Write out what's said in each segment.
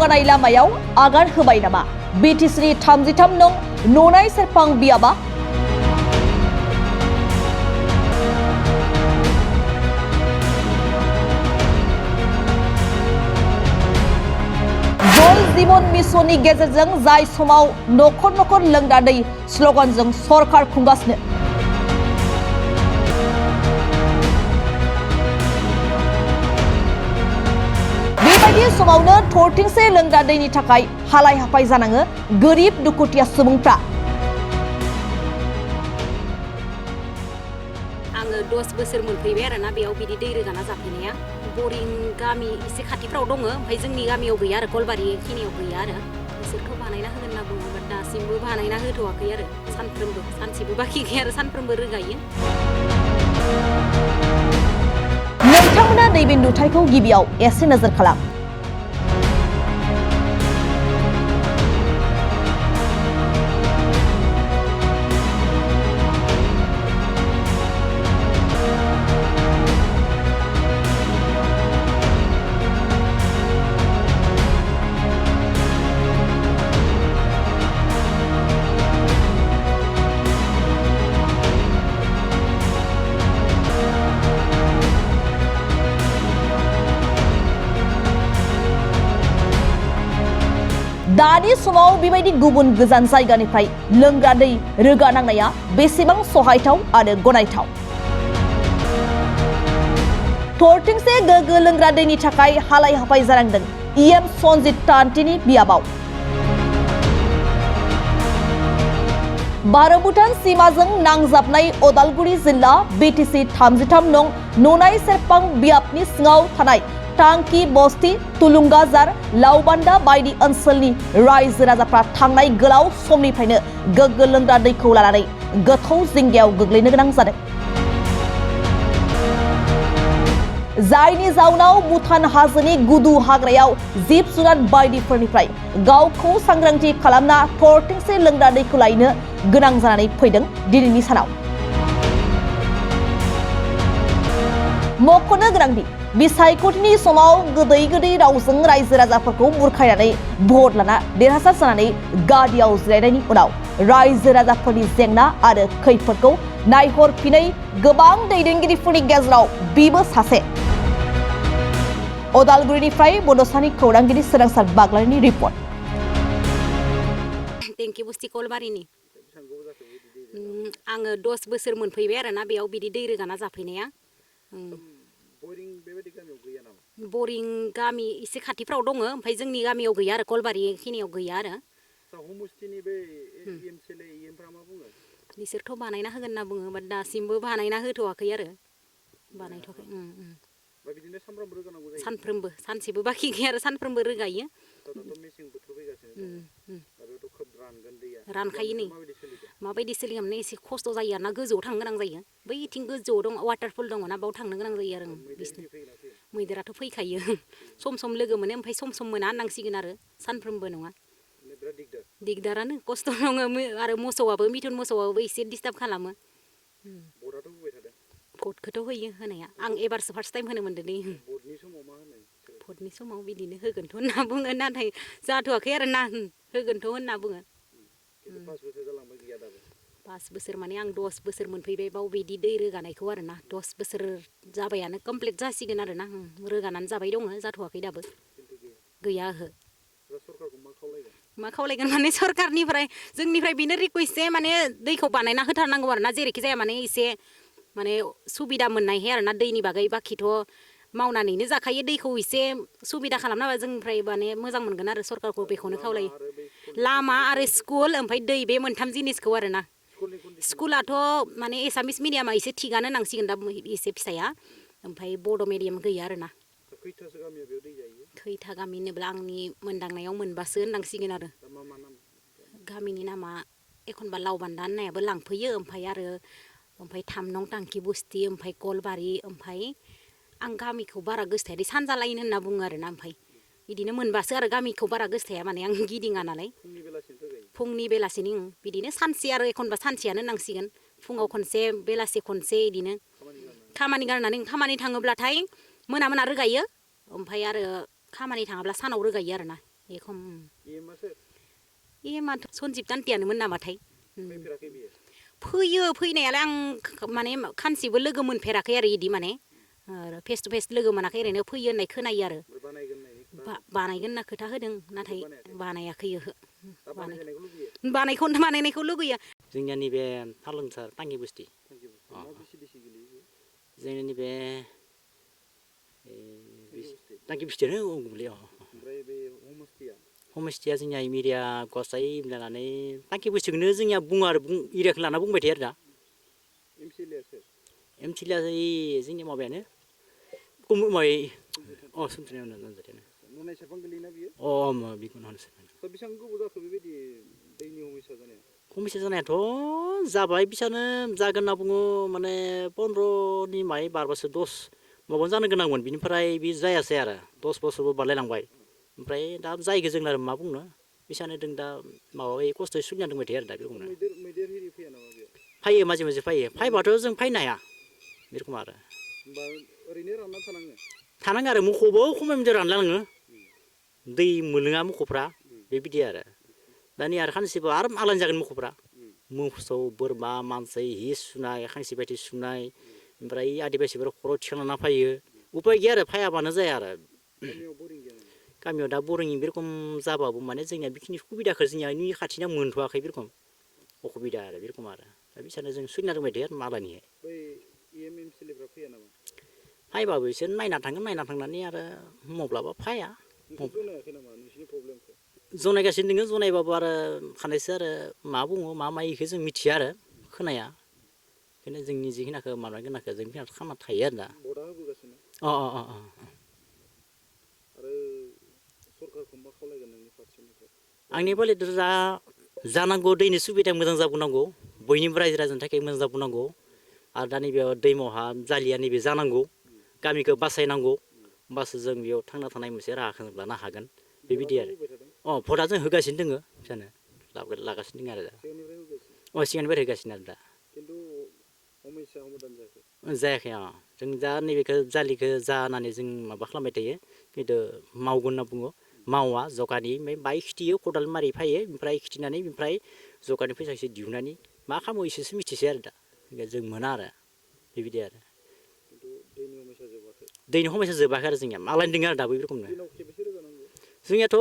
जौगानाय लामायाव आगान होबाय नामा? बिटिसिनि 33 नं ननाय सेरफां बियाबा जल जीवन मिशननि गेजेरजों जाय समाव नखर नखर लोंग्रा दै स्लगानजों सरकार खुंगासिनो बेबायदि समावनो थरथिंसे लोंग्रा दैनि थाखाय हालाय हाफाय जानाङो गोरिब दुखुथिया सुबुंफ्रा। आङो 10 बोसोर मोनफैबाय आरोना बेयाव बिदि दै रोगाना जाफैनाया बरिं गामि एसे खाथिफ्राव दङ ओमफ्राय जोंनि गामियाव गैया आरो गलबारि खिनियाव गैया आरो बिसोरखौ बानायना होगोन होनना बुङो दासिमबो बानायना होथ'वाखै आरो सानफ्रोमबो सानसेबो बाखि गैया आरो सानफ्रोमबो रोगायो। नोंथांमोना नैबे नुथायखौ गिबियाव एसे नोजोर खालाम। दानि समाव बेबायदि गुबुन गोजान जायगानिफ्राय लोंग्रा दै रोगानांनाया बेसेबां सहायथाव आरो गनायथाव। थरथिंसे गोग्गो लोंग्रा दैनि थाखाय हालाय हाफाय जानांदों EM सन्जित तान्तिनि बियाबाव। भारत भुटान सीमाजों नांजाबनाय अदालगुरि जिल्ला बिटिसि 33 नं ननाय सेरफां बियाबनि सिङाव थानाय टांकी बस्ती तुलुंगाजार लावबान्दा बायदि ओनसोलनि रायजो राजाफ्रा थांनाय गोलाव समनिफ्रायनो गोग्गो लोंग्रा दैखौ लानानै गोथौ जिंगायाव गोग्लैनो गोनां जादों। जायनि जाउनाव भुटान हाजोनि गुदु हाग्रायाव जिब जुनार बायदिफोरनिफ्राय गावखौ सांग्रांथि खालामना थरथिंसे लोंग्रा दैखौ लायनो गोनां जानानै फैदों दिनैनि सानाव। मख'नो गोनांदि बिसायख'थिनि समाव गोदै गोदै रावजों रायजो राजाफोरखौ बुरखायनानै भट लाना देरहासार जानानै गादियाव जिरायनायनि उनाव रायजो राजाफोरनि जेंना आरो खैफोदखौ नायहरफिनै गोबां दैदेनगिरिफोरनि गेजेराव बिबो सासे। अदालगुरिनिफ्राय बड'सानि खौरांगिरि सोरांसार बाग्लारिनि रिपर्ट। टेंकी बस्ती कलबारिनि आङो 10 बोसोर मोनफैबाय आरोना बेयाव बिदि दै रोगाना जाफैनाया। बरिं गामि एसे खाथिफ्राव दङ ओमफ्राय जोंनि गामियाव गैया आरो गलबारि खिनियाव गैया आरो बिसोरथ' बानायना होगोन होनना बुङो दासिमबो बानायना होथ'वाखै आरो बानायथ'वाखै। सानफ्रोमबो सानसेबो बाखि गैया आरो सानफ्रोमबो रोगायो। रानखायो नै माबायदि सोलिगोन एसे खस्थ' जायो आरोना गोजौआव थांनो गोनां जायो बैथिं गोजौआव दं वाटारफल दङ ना बाव थांनो गोनां जायो आरो मैदेराथ' फैखायो सम सम लोगो मोनो ओमफ्राय सम सम मोना होननांसिगोन आरो सानफ्रोमबो नङा दिगदारानो खस्थ' दङ आरो मोसौआबो मिथुन मोसौआबो एसे डिस्टार्ब खालामो। भटखौथ' होयो होनाया आं एबारसो फार्स्ट टाइम होनो मोनदों नै भटनि समाव बिदिनो होगोनथ' होनना बुङो नाथाय जाथ'वाखै आरो ना होगोनथ' होनना बुङो। 5 बोसोर माने आं 10 बोसोर मोनफैबाय बाव बिदि दै रोगानायखौ आरोना 10 बोसोर जाबायानो कमप्लिट जासिगोन आरोना रोगानानै जाबाय दङ जाथ'वाखै दाबो गैया ओहो। मा खावलायगोन माने सरकारनिफ्राय जोंनिफ्राय बेनो रिकुवेस्ट जे माने दैखौ बानायना होथारनांगौ आरोना जेरैखि जाया माने एसे माने सुबिदा मोननायहाय आरोना दैनि बागै बाखिथ' मावनानैनो जाखायो दैखौ एसे सुबिदा खालामना होबा जोंनिफ्राय माने मोजां मोनगोन आरो सरकारखौ बेखौनो खावलायो। लामा आरो स्कुल ओमफ्राय दै बे मोनथाम जिनिसखौ आरोना स्कुलाथ' माने एसामिस मिडियामा एसे थिगानो नांसिगोन दा एसे फिसाया ओमफ्राय बड' मिडियाम गैया आरोना। खैथा गामि होनोब्ला आंनि मोनदांनायाव मोनबासो होननांसिगोन आरो गामिनि नामा एखनबा लावबान्दा होननायाबो लांफैयो ओमफ्राय 3 नं टांकी बस्ती ओमफ्राय गलबारि ओमफ्राय आं गामिखौ बारा गोसोथाया सानजा लाइन होनना बुङो आरोना ओमफ्राय बिदिनो मोनबासो आरो गामिखौ बारा गोसोथाया माने आं गिदिङा नालाय फुंनि बेलासिनि बिदिनो सानसे आरो एखनबा सानसेयानो नांसिगोन फुङाव खनसे बेलासि खनसे बिदिनो खामानि गारनानै खामानि थाङोब्लाथाय मोना मोना रोगायो ओमफ्राय आरो खामानि थाङाब्ला सानाव रोगायो आरोना एखम EM आ सोर? EMआथ' सन्जित तान्तियानोमोन नामाथाय फैफेराखै बियो? फैयो फैनायालाय आं माने खानसेबो लोगो मोनफेराखै आरो इदि माने फेस टु फेस लोगो मोनाखै ओरैनो फैयो होननाय खोनायो आरो ओमफ्राय बानायगोन होननायनि खोथा बानायगोन होनना खोथा होदों नाथाय बानायाखै ओहो दा बानायजानायखौ लुबैयो? बानायनायखौ लुगैयो जोंनिया नैबे फालुंसार टांगि बस्ति मा बेसे गोलैयो बे? जोंनि नैबे टांगि बस्ति? टांगि बस्तियानो गोलैयो ओमफ्राय बे हमस्टेया? हमस्टेया जोंनिया एरिया गसाइ लानानै टांगि बस्तिखौनो जोंनिया बुङो आरो एरियाखौ लाना बुंबाय थायो आरो दा MCLA आ सोर? MCLA जोंनि माबायानो सोमथानायानो नुनाय सेरफां गोलैयोना बियो? बेखौनो होनो दा बेसेबां गोबाव जाखो बेबायदि दैनि समस्या जानाया? समस्या जानायाथ' जाबाय बिसानो जागोन होनना बुङो माने 15नि माय बारबासो 10 माबानो जानो गोनांमोन बिनिफ्राय बे जायासै आरो 10 बोसोरबो बारलायलांबाय ओमफ्राय दा जायगा जों आरो मा बुंनो बिसानो जों दा माबाबाय खस्थ'यै सोलिना दंबाय थायो आरो दा बेखौनो मैदेर हिरि फैया नामा बेयाव? फैयो माजे माजे फैयो फैबाथ' जों फैनो हाया बे रखम आरो होमबा ओरैनो रानना थानाङो आरो मोखौबो खमायमोन रानलाङो दै मोनलोङा मोखौफ्रा बेबायदि आरो दानि आरो खानसेबो आरो आलादा जागोन मोखौफ्रा मोसौ बोरमा मानसि हि सुनाय खांसि बायदि सुनाय ओमफ्राय आदिबासिफोरा खर' थिखांना फैयो उपाय गैया आरो फैयाबानो जाया आरो गामियाव बरिं गैया नामा? गामियाव दा बरिं बे रखम जाबाबो माने जोंनिया बेखिनि सुबिदाखौ जोंनिया खाथिना मोनथ'वाखै बे रखम असुबिदा आरो बे रखम आरो दा बिसानो जों सोलिना दंबाय थायो आरो मालायनि बै EM MCLAफ्रा फैया नामा? फैबाबो बिसोर नायना थांनानै आरो माब्लाबा फैया नोंसोर जनायाखै नामा नोंसिनि प्रब्लेमखौ? जनायगासिनो दोङो जनायबाबो आरो खानैसो आरो मा बुङो मा मायो इखौ जों मिथिया आरो खोनाया बेखायनो जोंनि जिखिनिखौ माबानो गोनांखौ जों खालामना थायो आरो दा बर्डआ होबोगासिनो आरो सरकारखौ मा खावलायगोन नोंनि फारसेनिफ्राय? आंनि बालिथ' दा जानांगौ दैनि सुबिदा मोजां जाबावनांगौ बयनिबो रायजो राजानि थाखाय मोजां जाबावनांगौ आरो दा नैबेयाव दैमावहा जालिया नैबे जानांगौ गामिखौ बासायनांगौ होमबासो जों बेयाव थांना थानाय मोनसे राहाखौ लानो हागोन बेबायदि आरो भटआ जों होगासिनो दोङो जानो लागासिनो दङ आरो दा सिगांनिफ्राय होगासिनो? सिगांनिफ्राय होगासिनो आरो दा खिन्थु समस्या समाधान जायाखै? जायाखै जों दा नैबेखौ जालिखौ जा होननानै जों माबा खालामबाय थायो खिन्थु मावगोन होनना बुङो मावा जखानि ओमफ्राय बाय खिथियो खदाल मारै फैयो ओमफ्राय खिथिनानै ओमफ्राय जखानि फैसा एसे दिहुननानै मा खालामो इसोरसो मिथिसै आरो दा जों मोना आरो बेबायदि आरो खिन्थु दैनि समस्या जोबाखै? दैनि समस्या जोबाखै आरो जोंनिया मालायनि दङ आरो दाबो बे रखमनो दिनाव खेबेसे रोगानांगौ? जोंनियाथ'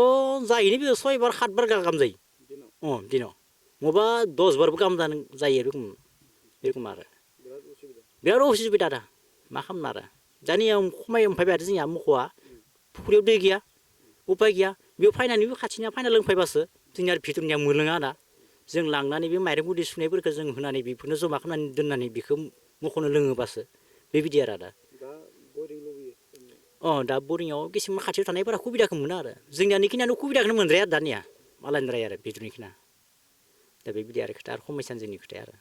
जायोनो बे 6 बार 7 बार गाहाम जायो दिनाव मबा 10 बारबो गाहाम जायो बे रखम आरो बिराद उसुबिदा दा मा खालामनो आरो दानिया खमायफैबाय आरो जोंनिया मोखौआ फुख्रियाव दै गैया उपाय गैया बेयाव फैनानैबो खाथिनिया फैना लोंफैबासो जोंनि आरो भितरनिया मोनलोङा दा जों लांनानै बे माइरं गुदि सुनायफोरखौ जों होनानै बेफोरनो जमा खालामनानै दोननानै बेखौ मोखौनो लोङोबासो बेबायदि आरो दा बरिं लुबैयो? दा बरिंआव किसुमान खाथियाव थानायफोरा सुबिदाखौ मोनो आरो जोंनिया निखिनियानो सुबिदाखौनो मोनद्राया आरो दानिया मालायनिफ्राय आरो भितरनिखिना दा बेबायदि आरो खोथा आरो समस्या जोंनि खोथाया आरो